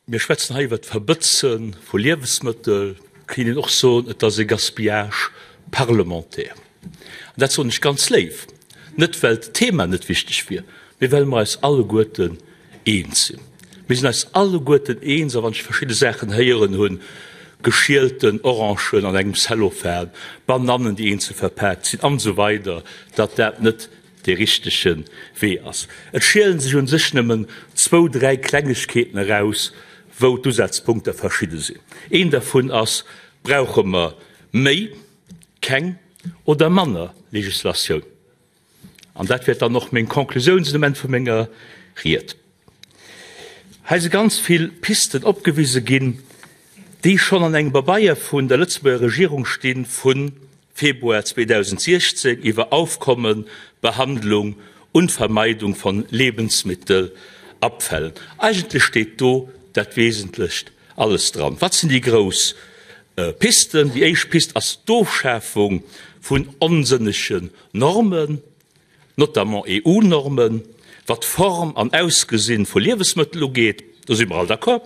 Mir schwätzen hei iwwert d'Verbëtze vu Liewesmëttel, kéint een och soen, et ass e Gaspillage parlementaire. An dat soen ech ganz léif, net well d'Thema net wichteg wier, mee well mer eis alleguerten eens sinn. Mir sinn eis alleguerten eens, a wann ech verschidde Saachen héieren hunn, geschielten Orangen an engem Cellophan, Banannen, déi eenzel verpaakt sinn, an esou weider, datt dat net dee richtege Wee ass. Et schielen sech un sech nëmmen zwou, dräi Klengegkeeten eraus, wou d'Usazpunkter verschidde sinn. Een dervun ass, Brauche mer méi, keng oder manner Legislatioun? An dat wäert dann och meng Conclusioun sinn um Enn vu menger Ried. Hei si ganz vill Pisten opgewise ginn, déi schonn an engem Pabeier vun der Lëtzebuerger Regierung stinn, vu Februar 2016 iwwer Aufkommen, Behandlung und Vermeidung von Lebensmittelabfällen. Eigentlech steet do dat Wesentlecht alles dran. Wat sinn déi grouss Pisten? Déi éischt Pist ass d'Ofschafung vun onsënnegen Normen. notamment EU-Normen, wat d'Form an Ausgesinn vu Liewesmëttel ugeet, do si mer all d'accord,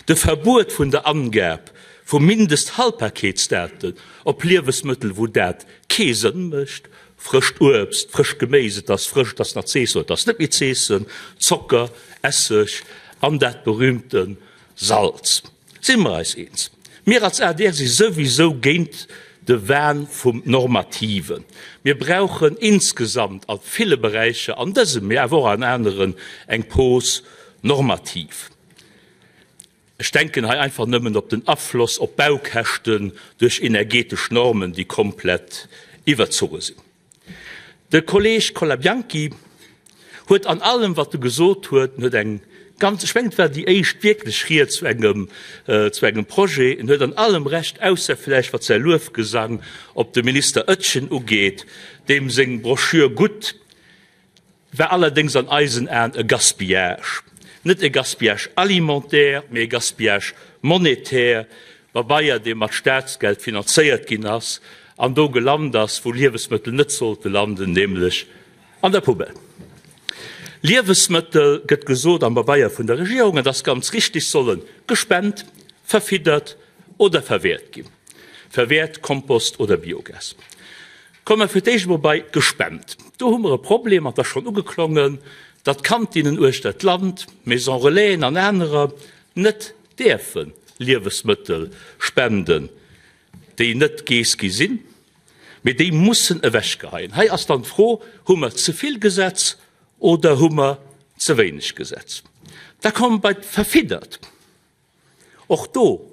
de Verbuet vun der Angab vu Mindesthaltbarkeetsdaten op Liewesmëttel, wou dat kee Sënn mécht, frëscht Uebst, frëscht Geméis, et ass frësch, et ass nach z'eessen oder et ass net méi z'eessen, Zocker, Esseg an dat berühmte Salz. Si mer eis eens? Mir als adr si souwisou géint de Wahn vum Normativen. Mir brauchen insgesamt a ville Beräicher, an dësem, mee awer och an aneren, eng Pause normative. Ech denken hei einfach nëmmen op den Afloss op d'Baukäschten duerch energetesch Normen, déi komplett iwwerzoge sinn. De Kolleg Colabianchi huet an allem, wat e gesot huet, en huet eng ganz, ech mengen, et war déi éischt wierklech Ried zu engem, zu engem Projet, en huet an allem Recht, ausser vläicht wat säi Luefgesang op de Minister Oetjen ugeet, deem seng Broschür gutt war allerdéngs an eisen Aen e Gaspillage. Net e Gaspillage alimentaire, mee e Gaspillage monétaire, Pabeier, dee mat Staatsgeld finanzéiert ginn ass an do gelant ass, wou Liewesmëttel net sollte landen, nämlech an der Poubelle. Liewesmëttel, gëtt gesot am Pabeier vun der Regierung, an dat ass ganz richtig, solle gespent, verfiddert oder verwäert ginn. Verwäert, Kompost oder Biogas. Komme mer fir d'éischt emol bei gespent. Do hu mer e Problem, an et ass schonn ugeklongen, datt d'Kantinnen uechter d'Land, Maison Relaisen an anerer net däerfe Liewesmëttel spenden, déi net geess gi sinn, mee déi mussen ewechgeheien. Hei ass dann d'Fro, Hu mer ze vill Gesetz oder hu mer ze wéineg Gesetz? Da komme mer bei d'verfiddert. Och do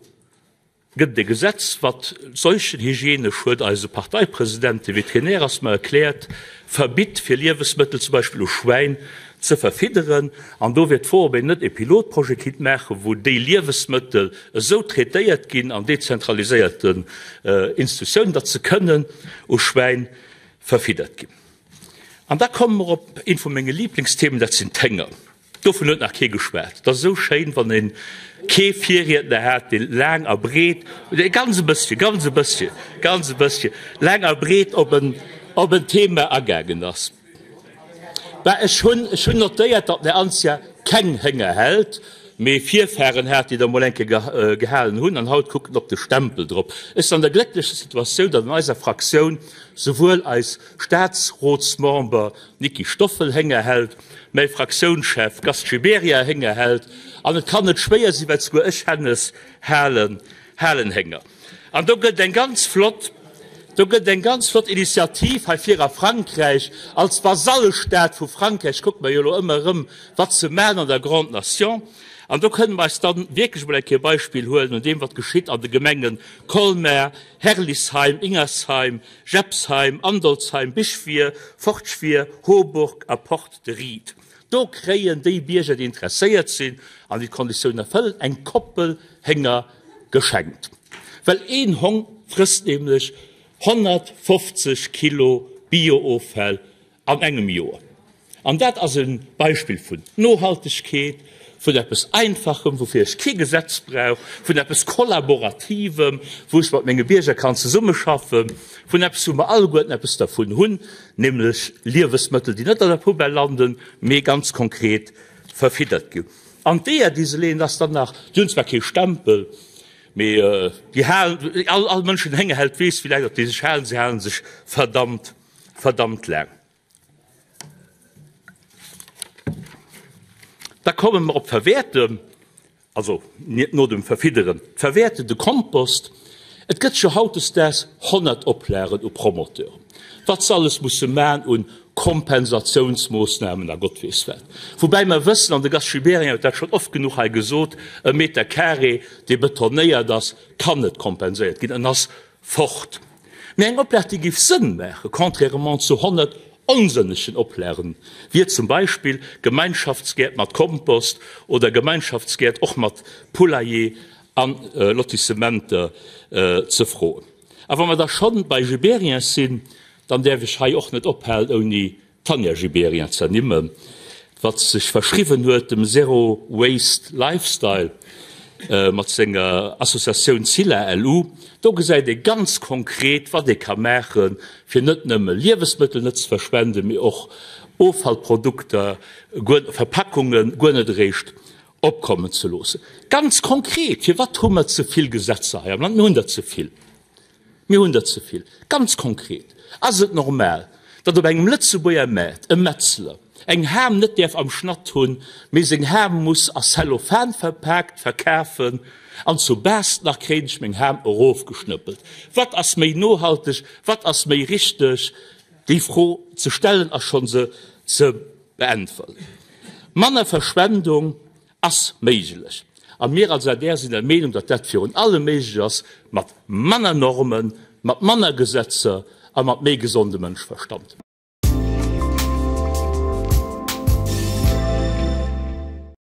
gëtt et e Gesetz, wat seuchenhygienesch, huet eise Parteipresident, de Veterinär ass, mer erkläert, verbitt, fir Liewesmëttel zum Beispill u Schwäin ze verfidderen. An do wier d'Fro, ob een net e Pilotprojet kinnt maachen, wou déi Liewesmëttel esou traitéiert ginn an dezentraliséierten Institutiounen, datt se kënnen u Schwäin verfiddert ginn. An da komme mer op eent vu menge Liblingsthemen, dat sinn d'Hénger. Dovun huet nach kee geschwat. Et ass esou schéin, wann ee kee Virriedner hat, dee laang a breet, ganz e bësschen, ganz e bësschen, ganz e bësschen, laang a breet op en, op en Thema agaangen ass. Bah, ech hunn, ech hunn notéiert, datt den Här Anzia keng Hénger hält, mee Virfahren hat, déi der emol eng Kéier gehalen hunn, an haut kuckt en op de Stempel drop. Ech sinn an der glécklecher Situatioun, datt an eiser Fraktioun souwuel eis Staatsrotsmember Nicky Stoffel Hénger hält, mäi Fraktiounschef Gast Gibéryen Hénger hält, an et kann net schwéier sinn, well souguer ech Hennes halen, halen Hénger. An do gëtt et eng ganz flott, do gëtt et eng ganz flott Initiativ hei vir a Frankräich, als Vasallestaat vu Frankräich kucke mer jo elo ëmmer erëm, wat se maachen an der Grande Nation. An do kënne mer eis dann wierklech emol eng Kéier e Beispill huelen un deem, wat geschitt an de Gemengen Colmar, Herrlisheim, Ingersheim, Jebsheim, Andolsheim, Bischwihr, Fortschwihr, Hoburg a Porte de Ried. Do kréien déi Bierger, déi interesséiert sinn an déi d'Konditiounen erfëllen, eng Koppel Hénger geschenkt. Well een Hong frësst nämlech 150 Kilo Biooffäll An engem Joer. An dat ass e Beispill vun Nohaltegkeet, vun eppes Einfachem, woufir ech kee Gesetz brauch, vun eppes Kollaborativem, wou ech mat menge Bierger kann zesummeschaffen, vun eppes, wou mer alleguerten eppes dervun hunn, nämlech Liewesmëttel, déi net an der Poubelle landen, mee ganz konkret verfiddert ginn. An d'Eeër, déi se leeën, ass dann nach, déi hunn zwar kee Stempel, mee déi halen, all, all Mënsch, deen Hénger hält, weess, wéi laang datt déi sech halen, se hale sech verdammt, verdammt laang. Da komme mer op d'Verwäerten. Also no dem Verfidderen, d'Verwäerten, de Kompost. Et gëtt jo hautdesdaags 100 Oplagen u Promoteuren, wat se alles musse man un Kompensatiounsmoossnamen a Gott weess wat. Woubäi mer wëssen, an de Gast Gibéryen huet dat schonn oft genuch hei gesot, e Meter carré, dee betonéiert ass, kann net kompenséiert ginn, en ass fort. Mee eng Oplag, déi géif Sënn maachen, contrairement zu 100 onsënnegen Oplagen, wier zum Beispill Gemeinschaftsgäert mat Kompost oder Gemeinschaftsgäert och mat Poulailler a Lotissementer ze froen. A wa mer da schonn bei Gibéryen sinn, dann däerf ech hei och net ophalen, ouni d'Tanja Gibéryen z'ernimmen, wat sech verschriwwen huet dem Zero Waste Lifestyle mat senger Associatioun Zilla LU. Do gesäit ee ganz konkret, wat ee ka maachen, fir net nëmme Liewesmëttel net ze verschwenden, mee och Offallprodukter, Verpackunge guer net eréischt opkommen ze loossen. Ganz konkret, Firwat hu mer ze vill Gesetzer hei am Land? Mir hunn der ze vill. Mir hunn der ze vill. Ganz konkret, Ass et normal, datt op engem Lëtzebuerger Maart e Metzler eng Ham net däerf am Schnatt hunn, mee seng Ham muss a Cellophan verpaakt verkafen an zu Baastnach kréien ech meng Ham erofgeschnëppelt? Wat ass méi nohalteg, wat ass méi richteg? Déi Fro ze stellen ass schonn se ze beäntweren. Manner Verschwendung Ass méiglech. A mir als adr sinn der Meenung, datt dat virun allem méiglech ass mat manner Normen, mat manner Gesetzer a mat méi gesondem Mënschverstand.